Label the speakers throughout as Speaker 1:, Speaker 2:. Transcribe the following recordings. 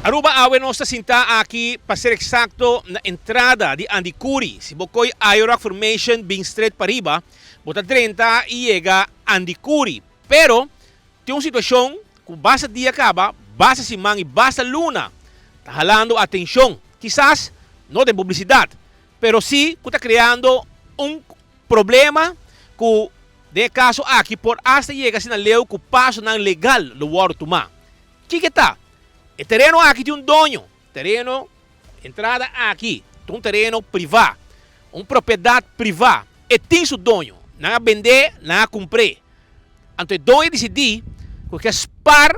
Speaker 1: Aruba awe nos ta sinta aki pa ser exacto na entrada di Andicuri. Si bo coy Ayo Rock Formation bin straight pariba, bo ta drenta y yega Andicuri. Pero tin un situacion cu basta dia caba, basta siman y basta luna ta halando atencion. Kisas no den publicidad, pero si cu ta creando un problema cu den e caso aki por hasta yega asina leu cu pasonan legal lo wordo tuma. Kiko ta? E tereno aki tin un doño. Tereno, entrada aki, ta un tereno privá, un propiedat privá. E tin su doño. Nan a bend'é, nan a kumpr'é. Anto e doño a disidí ku e ke spar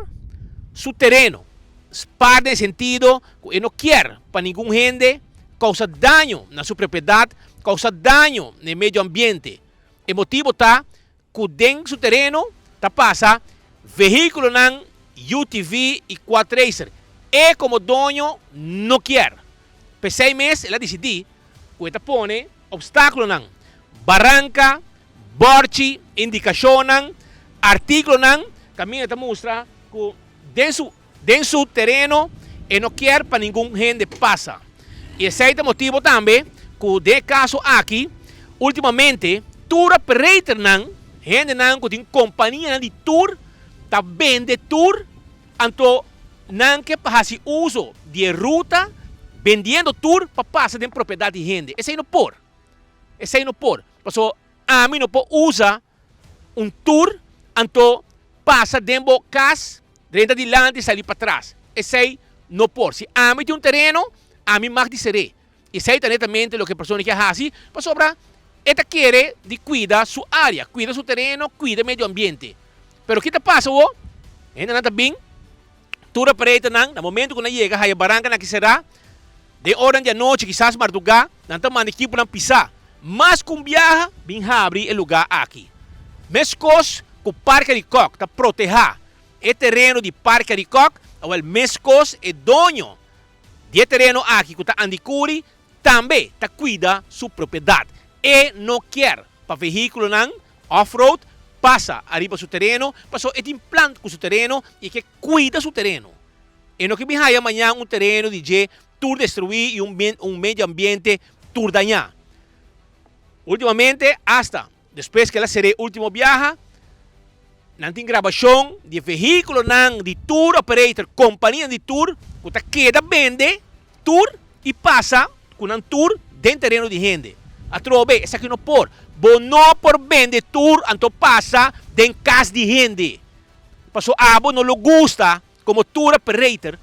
Speaker 1: su tereno. Spar den e sentido ku e no kier pa ningun hende kousa daño na su propiedat, kousa daño na e medio ambiente. E motibo ta ku den su tereno ta pasa vehíkulonan UTV i quad racer. E komo doño no kier. P'esei mes el a disidí ku e ta pone opstákulonan, baranka, bòrchi, indikashonnan, artíkulonan kaminda ta mustra ku den su Den su tereno e no kier pa ningun hende pasa. Y esey ta motibo tambe cu den e caso aki ultimamente tour operatornan, hendenan cu tin companianan di tour, ta bende tour, anto nan ke pa haci uso di e ruta bendiendo tour pa pasa den propiedad di hende. Esey no por. Esey no por. Pasobra ami no por usa un tur anto pasa den bo kas drenta dilanti sali patras. Esei no por. Si ami tin un tereno, ami mag di ser'é. Esei ta netamente loke e persona ke a hasi pasobra e ta kere di kuida su área, kuida su tereno, kuida medio ambiente. Pero ki ta pasa awor? Hendenan ta bin. Tur operatornan, na momento ku nan yega haya barankanan aki será, den oranan di anochi, kisas mardugá, nan ta manda ekiponan pisá. Mas ku un biaha bin habri e lugá aki. Meskos ku Parke di Kòk ta protehá e tereno di Parke di Kòk, awèl meskos e doño di e tereno aki ku ta Andicuri tambe ta kuida su propiedat. E no kier pa vehíkulonan off-road pasa ariba su tereno, pasobra e tin plan ku su tereno i e ke kuida su tereno. E no ke bin haya mañan un tereno di dje tur destruí i un un medio ambiente tur dañá. Últimamente, asta despues ku el a ser'é último biaha, nan tin grabashon di e vehíkulonan di tour operator, kompanianan di tour, ku ta keda bende tour i pasa ku nan tur den tereno di hende. Atrobe, esaki no por. Bo no por bende tur anto pasa den kas di hende. Paso abo no lo gusta komo tour operator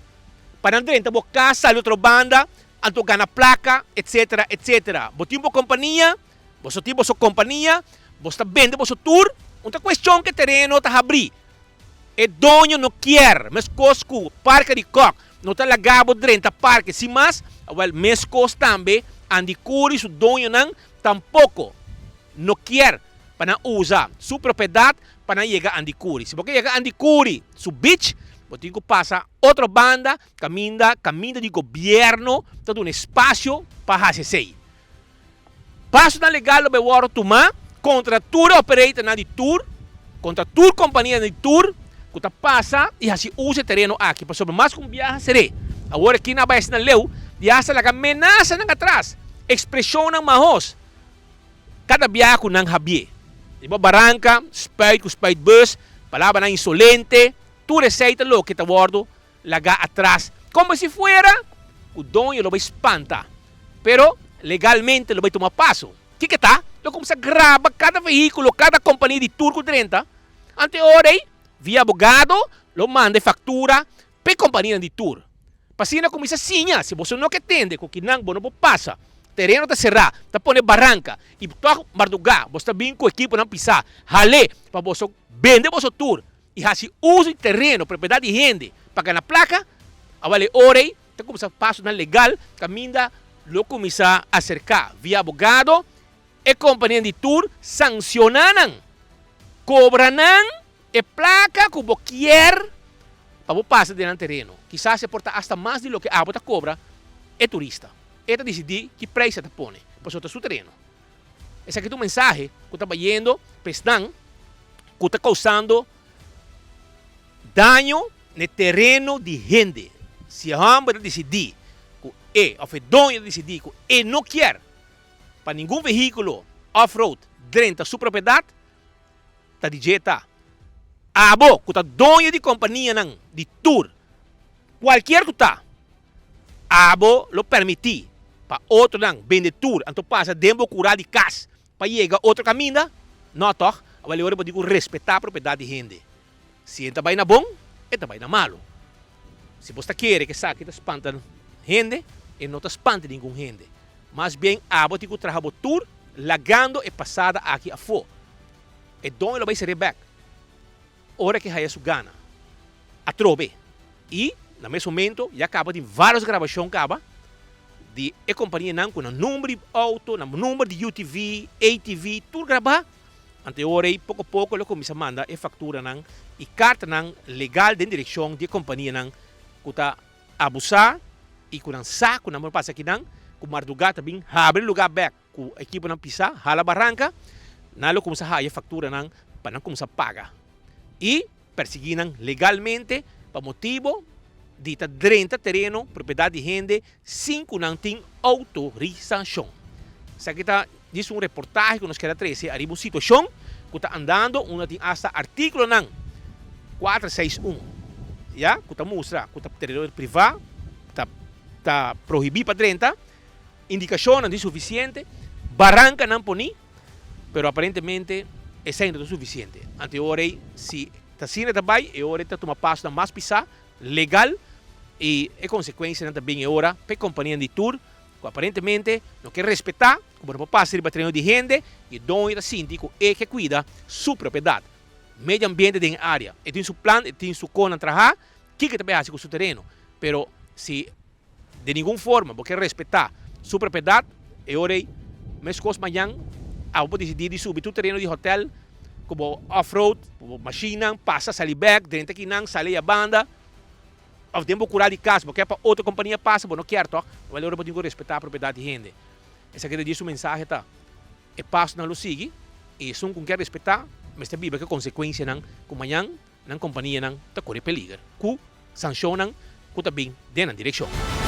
Speaker 1: pa nan drenta bo kas, sali otro banda, anto gana plaka, etcetera, etcetera. Bo tin bo kompania, boso tin boso kompania, bo sta bende boso tur, un ta kuestion ku e tereno ta habrí. E doño no kier, meskos ku Parke di Kòk no ta laga bo drenta parke sin mas, awèl meskos tambe Andicuri su doñonan tampoko no kier pa nan usa su propiedat pa nan yega Andicuri. Si bo ke yega Andicuri su beach, bo tin ku pasa otro banda kaminda kaminda di gobièrnu ta duna espasio pa hasi esei. Pasonan legal lo bay wòrdu tumá kontra tur e operatornan di tur, kontra tur kompanianan di tur ku ta pasa i hasi uso e tereno aki, pasobra mas ku un biaha ser'é. Awor aki nan a bai asina leu di hasta laga menasanan atras, ekspreshonnan mahos kada biaha ku nan habié. Riba baranka, spuit ku spuitbus, palabranan insolente, tur esei ta loke ta wòrdu Laga atras como si fuera cu doño lo bay spanta, pero legalmente lo bay tuma paso. Kico ta? Lo cuminsa graba cada vehiculo, cada compania di tour cu drenta, ante e ora ey via abogado lo manda e factura p'e companianan di tour. Pa asina cuminsa siña, si boso no ke tende cu kinan bo no por pasa, tereno ta cera, ta pone baranca y tog marduga bo sta bin cu equiponan pisa, hale pa boso bende boso tour. i hasi uso di tereno, propiedat di hende, pa gana plaka, awal e ora ei ta kuminsá pasonan legal kaminda lo kuminsá aserká via abogado e kompanianan di tur sanshoná nan, kobra nan e plaka ku bo kier pa bo pasa den nan tereno. Kisas e por ta asta mas di loke abo ta kobra e turista. E ta disidí ki preis e ta pone, pasobra ta su tereno. Esaki ta un mensahe ku ta bayendo pa esnan ku ta kousando daño na e tereno di hende. Si e hòmber ta disidí ku e òf e doño ta disidí ku e no kier pa ningun vehíkulo off-road drenta su propiedat, ta di dje ta. Abo ku ta doño di kompanianan di tur, kualkier ku ta, abo lo permití pa otronan bende tur anto pasa den bo kurá di kas pa yega otro kaminda? No tòg? Awel e ora bo tin ku respetá propiedat di hende. Si e ta bai na bon, e ta bai na malu. Si bo sta kere ku esaki ta spanta hende, e no ta spanta ningun hende. Mas bien abo tin ku traha bo tur lagando e pasada aki afó. E doño lo bai ser'é bèk ora ke haya su gana atrobe. I na mes momento ya kaba tin vários grabashon kaba di e kompanianan ku nan number di outo, nan number di UTV, ATV, tur grabá. Anto e ora ei poko poko lo kuminsá manda e fakturanan i kartanan legal den direkshon di e kompanianan ku ta abusá i ku nan sa ku nan por pasa akinan, ku mardugá ta bin habri lugá bèk ku ekiponan pisá, hala baranka, nan lo kuminsá haya fakturanan pa nan kuminsá paga i persiguí nan legalmente pa motibo di ta drenta tereno propiedat di hende sin ku nan tin outorisashon. Esaki ta djis un reportahe ku nos keda trese ariba un situashon ku ta andando unda tin asta artíkulonan 461 ya ku ta mustra ku ta tereno privá ta ta prohibí pa drenta. Indikashonnan di sufisiente, barankanan poní, pero aparentemente esei no ta sufisiente. Anto e ora ei, si ta asina ta bai, e ora ei ta tuma pasonan mas pisá, legal, i e konsekuensianan ta bin e ora pa e kompanianan di tur ku aparentemente no ke respetá ku bo no por pasa riba tereno di hende i e doño ta sinti ku e ke kuida su propiedat. Medio ambiente den e área. E tin su plan, e tin su konan trahá, kiko e ta bai hasi ku su tereno. Pero si. Di ningun forma bo ke respetá su propiedat, e ora ei meskos mañan abo por disidí di subi tur tereno di hotèl ku bo off-road, ku bo mashinnan, pasa sali bèk, drenta kinan, sali ei a banda, òf den bo kurá di kas bo ke pa otro kompania pasa, bo no kier tòg, wèl e ora bo tin ku respetá propiedat di hende. Esaki ta dje su mensahe ta, e pasonan lo sigui i esun ku kier respetá mester biba ku e konsekuensianan ku mañan nan kompanianan ta kore peliger ku sanshonnan ku ta bin den nan direkshon.